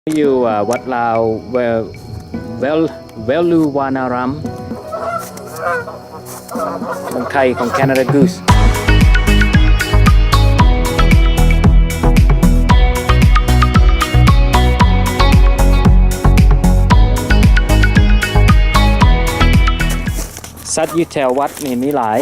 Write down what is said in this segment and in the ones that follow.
ຢູ່ ອາ ວັດລາວ ເວ ເວ ເວລຸວານາຣາມ ເບິ່ງໄຂ່ຂອງ Canada Goose. ສັດຢູ່ແຖວວັດນີ້ມີຫຼາຍ.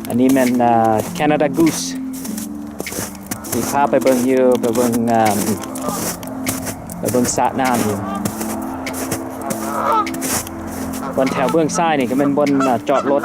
ອັນນີ້ແມ່ນ ເອີ Canada Goose ທີ່ພາໄປເບິ່ງຢູ່ ໄປເບິ່ງ ເອີ ໄປເບິ່ງສະນ້ຳຢູ່. ບ່ອນແຖວເບື້ອງຊ້າຍນີ້ກໍແມ່ນບ່ອນ ເອີ ຈອດລົດ.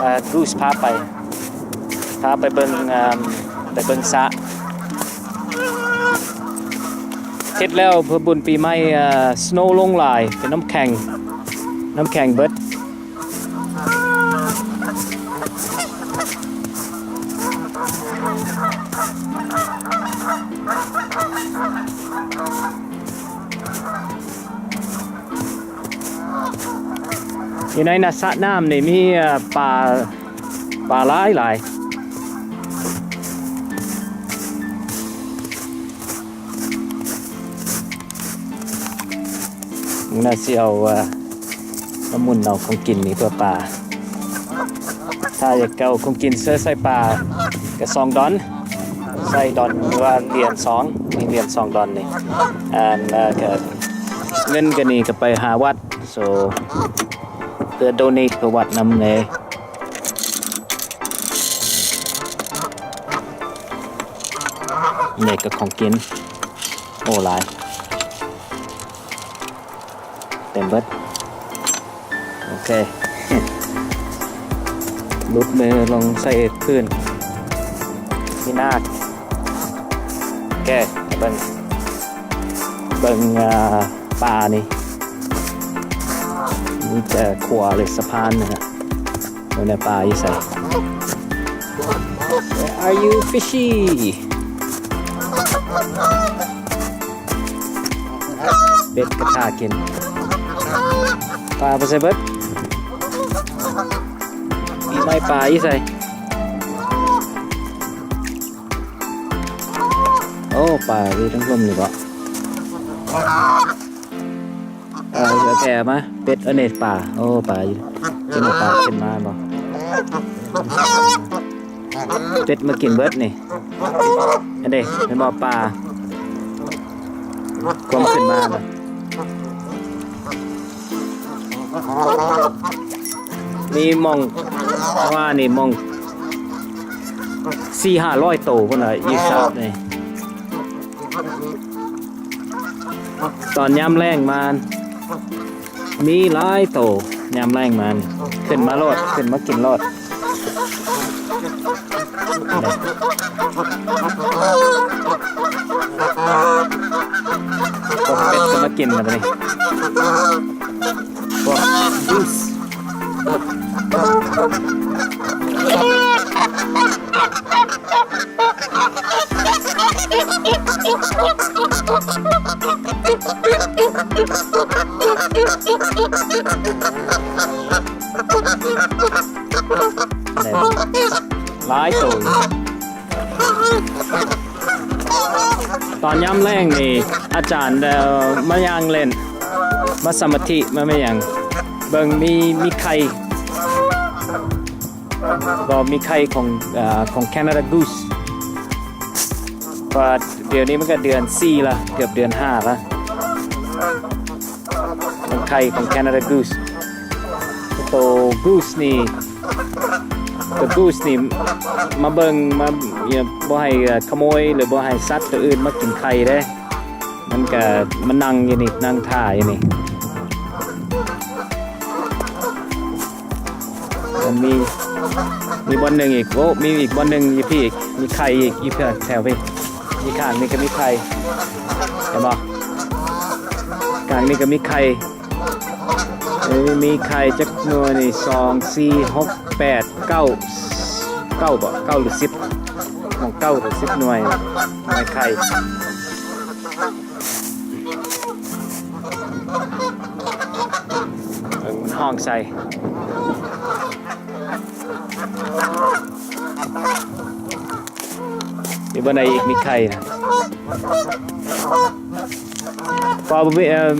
ເອີ Goose ພາໄປ ພາໄປເບິ່ງ ເອີ ໄປເບິ່ງສະ. ເຮັດແລ້ວເພື່ອບຸນປີໃໝ່ ເອີ snow ລົງຫຼາຍ ເປັນນ້ຳແຂງ ນ້ຳແຂງເບິດ. ຢູ່ໃນນະ ສະນ້ຳນີ້ມີ ເອີ ປາ ປາຫຼາຍໆ. ມື້ໜ້າຊິເອົາ ເອີ ມາໝຸ່ນເອົາຂອງກິນນີ້ເພື່ອປາ. ຖ້າຢາກເອົາຂອງກິນເສີໃສ່ປາ ກະສອງດອນ ໃສ່ດອນ ຫຼືວ່າຫຼຽນສອງ ມີຫຼຽນສອງດອນນີ້. ອັນ ເອີ ກະເງິນກະນີ້ກະໄປຫາວັດ so ເພື່ອ donate ເພື່ອວັດນຳແດ່. ນີ້ກະຂອງກິນ ໂອ້ ຫຼາຍ ເຕັມເບິດ. ໂອເຄ ຫຼຸດມືລົງໃສ່ພື້ນ ມີນາກ. ໂອເຄ ເບິ່ງ ເບິ່ງ ເອີ ປານີ້ ມີແຕ່ຂົວ ຫຼື ສະພານນີ້ແຫຼະ. ເບິ່ງແດ່ ປາຢູ່ໃສ? Where are you, fishy? ເບັດກະຖ້າກິນ ປາໄປໃສເບິດ? ປີໃໝ່ປາຢູ່ໃສ? ໂອ້ ປາຢູ່ທາງລຸ່ມນີ້ບໍ? ເອີ ເອົາແພມາ ເປັດ ເອີ ນີ້ປາ ໂອ້ ປາຢູ່ ກິນເອົາປາຂຶ້ນມາບໍ? ເປັດມາກິນເບິດນີ້. ອັນເດ ແມ່ນບໍ່ ປາ ຄວາມຂຶ້ນມານະ. ມີໝ່ອງ ວ່ານີ້ໝ່ອງ ສີ່ຫ້າຮ້ອຍໂຕພຸ້ນນະ ຢູ່ສາບນີ້. ຕອນຍາມແລ້ງມາ ມີຫຼາຍໂຕ ຍາມແລ້ງມານີ້ ຂຶ້ນມາໂລດ ຂຶ້ນມາກິນໂລດ. ພວກເປັດກໍມາກິນລະບາດນີ້ ພວກ Goose. ຫຼາຍໂຕຢູ່. ຕອນຍາມແລງນີ້ ອາຈານ ເອີ ມາຍ່າງເລ່ນ ມາສະມາທິ ມາແມ່ນຫຍັງ ເບິ່ງມີ ມີໄຂ່ ກໍມີໄຂ່ຂອງ ເອີ ຂອງ Canada Goose ເພາະວ່າດຽວນີ້ມັນກໍເດືອນສີ່ລະ ເກືອບເດືອນຫ້າລະ ຂອງໄຂ່ຂອງ Canada Goose. ໂຕ Goose ນີ້ ໂຕ Goose ນີ້ ມາເບິ່ງ ມາ ບໍ່ໃຫ້ ເອີ ຂະໂມຍ ຫຼື ບໍ່ໃຫ້ສັດໂຕອື່ນມາກິນໄຂ່ເດ້. ມັນກະມານັ່ງຢູ່ນີ້ ນັ່ງຖ້າຢູ່ນີ້. ມັນມີ ມີບ່ອນໜຶ່ງອີກ ໂອ້ ມີອີກບ່ອນໜຶ່ງຢູ່ພີ້ອີກ ມີໄຂ່ອີກ ຢູ່ແຖວພີ້ ມີຂ້າງນີ້ກໍມີໄຂ່ ເຫັນບໍ່? ຂ້າງນີ້ກໍມີໄຂ່ ເອີ ມີໄຂ່ຈັກໜ່ວຍນີ້ ສອງ ສີ່ ຫົກ ແປດ ເກົ້າ ເກົ້າບໍ? ເກົ້າ ຫຼື ສິບ ໝ່ອງ ເກົ້າ ຫຼື ສິບໜ່ວຍ ໜ່ວຍໄຂ່. ເອີ ມັນຮ້ອງໃສ່ ມີບ່ອນໃດອີກມີໄຂ່ນະ? ເພາະວ່າບໍ່ມີ ເອີ່ມ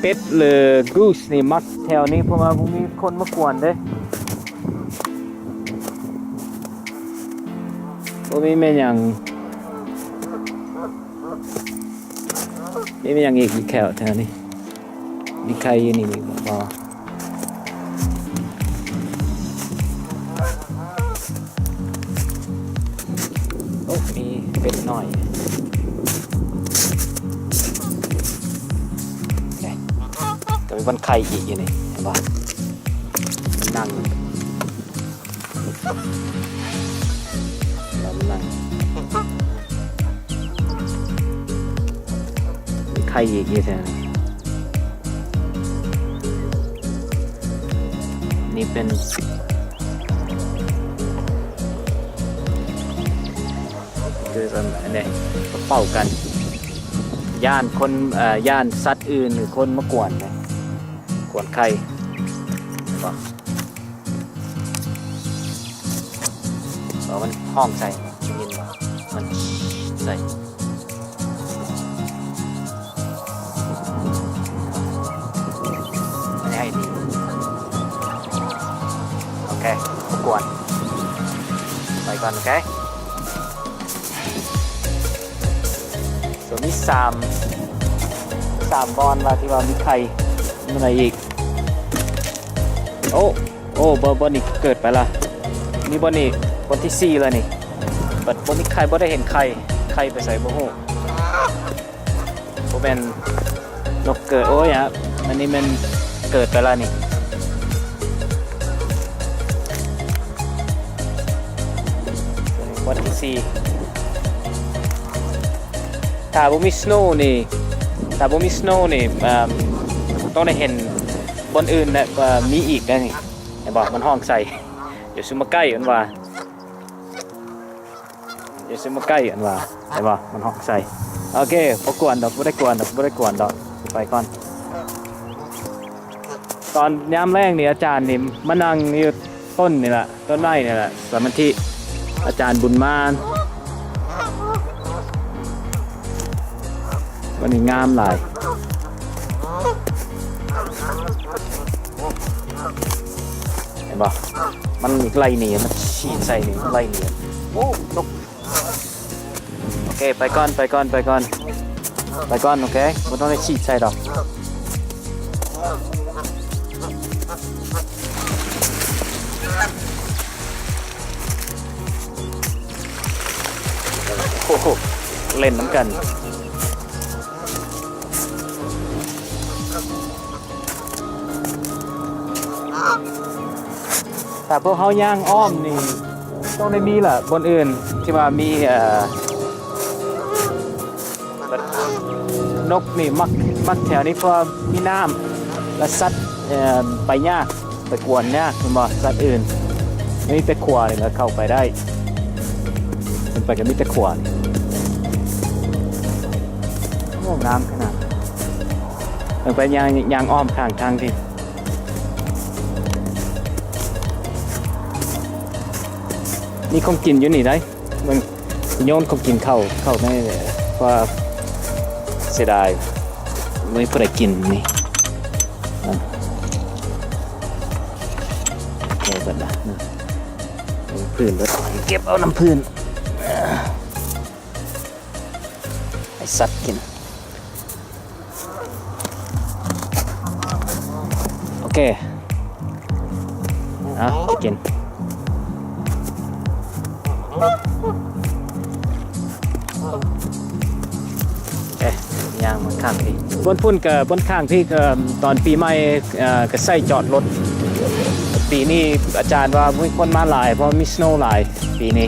ເປັດ ຫຼື ກູສ ນີ້ມັກແຖວນີ້ ເພາະວ່າບໍ່ມີຄົນມາກວນເດ້. ບໍ່ມີແມ່ນຫຍັງ ມີແມ່ນຫຍັງອີກ ມີແຖວ ແຖວນີ້ ມີໄຂ່ຢູ່ນີ້ອີກບໍ່? ໂອ້ ມີເປັດນ້ອຍ ນີ້ ກໍມີບ່ອນໄຂ່ອີກຢູ່ນີ້ ເຫັນບໍ່? ນັ່ງ ລອງນັ່ງ ມີໄຂ່ອີກຢູ່ແທ້. ນີ້ເປັນ ຄືອັນ ອັນນີ້ເປົ່າກັນ ຢ້ານຄົນ ເອີ່ ຢ້ານສັດອື່ນ ຫຼື ຄົນມາກວນເດ້ ກວນໄຂ່ ເຫັນບໍ່? ເອີ ມັນຮ້ອງໃສ່ ໄດ້ຍິນບໍ່? ມັນໃສ່ ມັນໃຫ້ດີ ໂອເຄ ບໍ່ກວນ ໄປກ່ອນ ໂອເຄ. ໂຕມີສາມ ສາມບ່ອນວ່າ ທີ່ວ່າມີໄຂ່ ມີໃດອີກ? ໂອ້ ໂອ້ ບ່ອນ ບ່ອນນີ້ເກີດໄປລະ ນີ້ບ່ອນນີ້ ບ່ອນທີສີ່ລະນີ້ ບັດບໍ່ມີໄຂ່ ບໍ່ໄດ້ເຫັນໄຂ່ ໄຂ່ໄປໃສບໍ່ຮູ້. ບໍ່ແມ່ນນົກເກີດ ໂອ້ຍ ອະ ອັນນີ້ແມ່ນເກີດໄປລະນີ້ ບ່ອນທີສີ່. ຖ້າບໍ່ມີສະໂນນີ້ ຖ້າບໍ່ມີສະໂນນີ້ ເອີ່ມ ຕ້ອງໄດ້ເຫັນບ່ອນອື່ນນະ ເອີ່ມ ມີອີກໄດ໋ນີ້ ເຫັນບໍ່? ມັນຮ້ອງໃສ່ ຢ່າສູ່ມາໃກ້ ມັນວ່າ ຢ່າສູ່ມາໃກ້ ມັນວ່າ ເຫັນບໍ່? ມັນຮ້ອງໃສ່ ໂອເຄ ບໍ່ກວນດອກ ບໍ່ໄດ້ກວນດອກ ບໍ່ໄດ້ກວນດອກ ໄປກ່ອນ. ຕອນຍາມແລງນີ້ ອາຈານນີ້ມານັ່ງຢູ່ຕົ້ນນີ້ລະ ຕົ້ນໄມ້ນີ້ລະ ສະມາທິ ອາຈານບຸນມານ. ວັນນີ້ງາມຫຼາຍ ເຫັນບໍ່? ມັນໄລ່ໜີ ມັນສີດໃສ່ນີ້ ມັນໄລ່ໜີ. ໂອ້ ນົກ ໂອເຄ ໄປກ່ອນ ໄປກ່ອນ ໄປກ່ອນ ໄປກ່ອນ ໂອເຄ ບໍ່ຕ້ອງໄດ້ສີດໃສ່ດອກ. ໂອ້ໂຫ ເລ່ນນຳກັນ. ຖ້າພວກເຮົາຍ່າງອ້ອມນີ້ ຕ້ອງໄດ້ມີລະບ່ອນອື່ນທີ່ວ່າມີ ເອີ່ ນົກນີ້ມັກ ມັກແຖວນີ້ ເພາະວ່າມີນ້ຳ ແລະ ສັດ ເອີ່ ໄປຍາກ ໄປກວນຍາກ ແມ່ນບໍ່? ສັດອື່ນ ມີແຕ່ຂົວນີ້ລະເຂົ້າໄປໄດ້ ຂຶ້ນໄປກໍມີແຕ່ຂົວ. ໂອ້ ງາມຂະໜາດ ເອີ ໄປຍ່າງ ຍ່າງອ້ອມຂ້າງທາງທີ່ ມີຂອງກິນຢູ່ນີ້ໄດ໋ ເບິ່ງ ໂຍນຂອງກິນເຂົ້າ ເຂົ້າໃນ ເພາະວ່າເສຍດາຍ ບໍ່ມີຜູ້ໃດກິນນີ້. ເອົາເບິດລະ ນຳພື້ນເບິດ ເກັບເອົານຳພື້ນ ໃຫ້ສັດກິນ. ໂອເຄ ເອົາໄປກິນ. ເອ ຍ່າງມາຂ້າງພີ້ ບ່ອນພຸ້ນກະບ່ອນຂ້າງພີ້ກະ ຕອນປີໃໝ່ ເອີ ກະໃຊ້ຈອດລົດ. ປີນີ້ອາຈານວ່າມີຄົນມາຫຼາຍ ເພາະມີສະໂນຫຼາຍປີນີ້.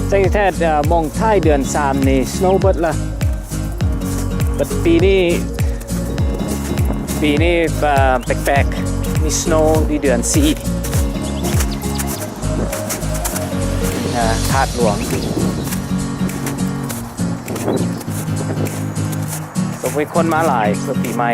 ແທ້ໆ ເອີ ໝ່ອງທ້າຍເດືອນສາມນີ້ສະໂນເບິດລະ. ບັດປີນີ້ ປີນີ້ ເອີ ແປກໆ ມີສະໂນຢູ່ເດືອນສີ່ ເອີ ທາດຫຼວງ. ກໍມີຄົນມາຫຼາຍຊ່ວງປີໃໝ່